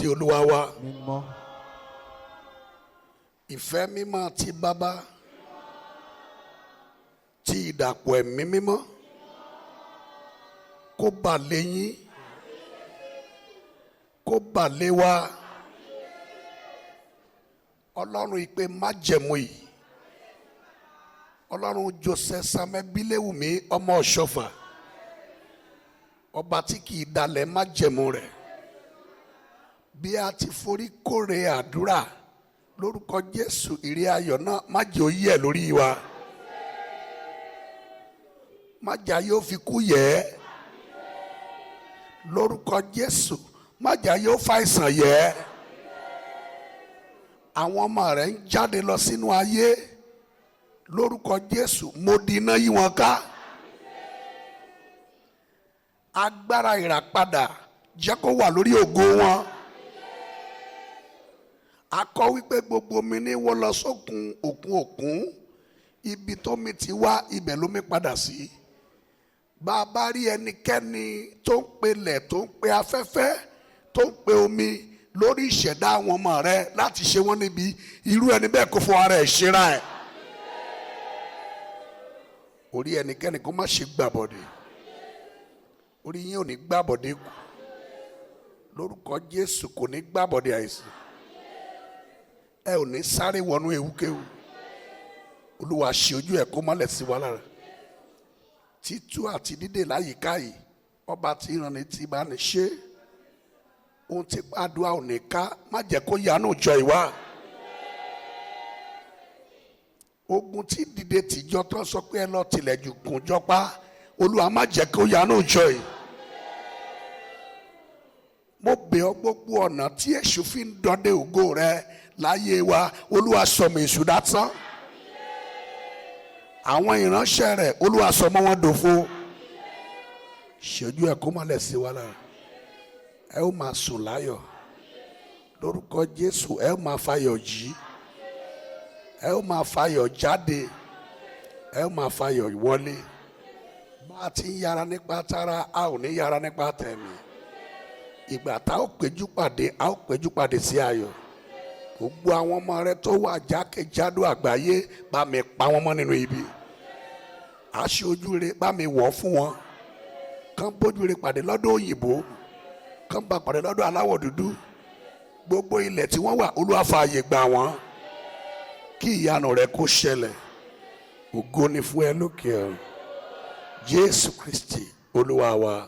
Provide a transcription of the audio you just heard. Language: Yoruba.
Kristi Olúwa wa. Mímọ́. Ìfẹ́ mímọ́ ti Bàbá, ti ìdàpọ̀ Ẹ̀mí Mímọ́ kó bà lé yín, kó bà lé wa. Ọlọ́run ìpè májẹ̀mú yìí, Ọlọ́run Joseph Samuel Bíléwùmí ọmọ Ọ̀ṣọ́fà, ọba tí kì í dalẹ̀ májẹ̀mú rẹ̀, bí a ti forí kórè àdúrà lórúkọ Jésù, ìrè ayọ̀ náà má jẹ́ ó yẹ̀ lórí wa, má jẹ́ yóò fi kú yẹ̀ ẹ́ lórúkọ Jésù, má jẹ́ yóò fàìsàn yẹ̀ ẹ́. Àwọn ọmọ rẹ̀ ń jáde lọ sínú ayé lórúkọ Jésù, mo di iná yí wọn ká. Agbára ìràpadà jẹ́ kó wà lórí ògo wọn. A kọ wípé gbogbo omi ní wọ́n lọ sókun òkun, òkun ibi tómi ti wá, ibẹ̀ lómi padà sí. Bá a bá rí ẹnikẹ́ni tó ń pelẹ̀, tó ń pe afẹ́fẹ́, tó ń pe omi lórí ìṣẹ̀dá àwọn ọmọ rẹ láti ṣe wọ́n níbi, irú ẹni bẹ́ẹ̀ kó fún ara ẹ̀ ṣera ẹ̀. Orí ẹnikẹ́ni kó má ṣe gbàbọ̀dé. Orí yín ò ní gbàbọ̀dé kù lórúkọ Jésù, kò ní gbàbọ̀dé àìsàn. Ẹ ò ní sáré wọnú ewúkéwu. Olúwa, ṣe ojú ẹ kó mọ́lẹ̀ sí wa lára. Títú àti dídè láyìíká yìí, ọba tí ìrànní ti bá ní ṣe ohun tí àdúrà ò ní ká, má jẹ́ kó yanu jọ ìwà. Ogun tí dìde tìjọ tó sọ pé ẹ lọ tilẹ̀ jù kùn jọpá, Olúwa, má jẹ́ kó yanu jọ yìí. Mo bẹ̀ ọ́, gbogbo ọ̀nà tí èṣù fi ń dọdẹ ògo rẹ láyé wa, Olúwa, sọmọ èṣù dátán. Àwọn ìránṣẹ́ rẹ̀, Olúwa, sọmọ wọn dòfo. Ṣojú ẹ̀ kó má lẹ̀ sí wa lára. Ẹ ó máa sùn láyọ̀ lórúkọ Jésù. Ẹ ó máa fayọ̀ jí, ẹ ó máa fayọ̀ jáde, ẹ ó máa fayọ̀ wọlé. Bá a ti ń yára nípa tara, a ò ní yára nípa tẹ̀mí. Ìgbà tá ó péjú pàdé, a ó péjú pàdé sí ayọ̀. Gbogbo àwọn ọmọ rẹ tó wà jákèjádò àgbáyé, bá mi pa wọ́n mọ́ nínú ibi. Aṣojú rẹ, bá mi wọ̀ fún wọn, kán bójú rẹ pàdé lọ́dọ̀ òyìnbó, kán bá pàdé lọ́dọ̀ aláwọ̀ dúdú. Gbogbo ilẹ̀ tí wọ́n wà, Olúwa, fààyè gbà wọ́n, kí ìyanu rẹ kó ṣẹlẹ̀. Ògo ni fún ẹ lókè ọ̀run. Jésù Kristi Olúwa wa.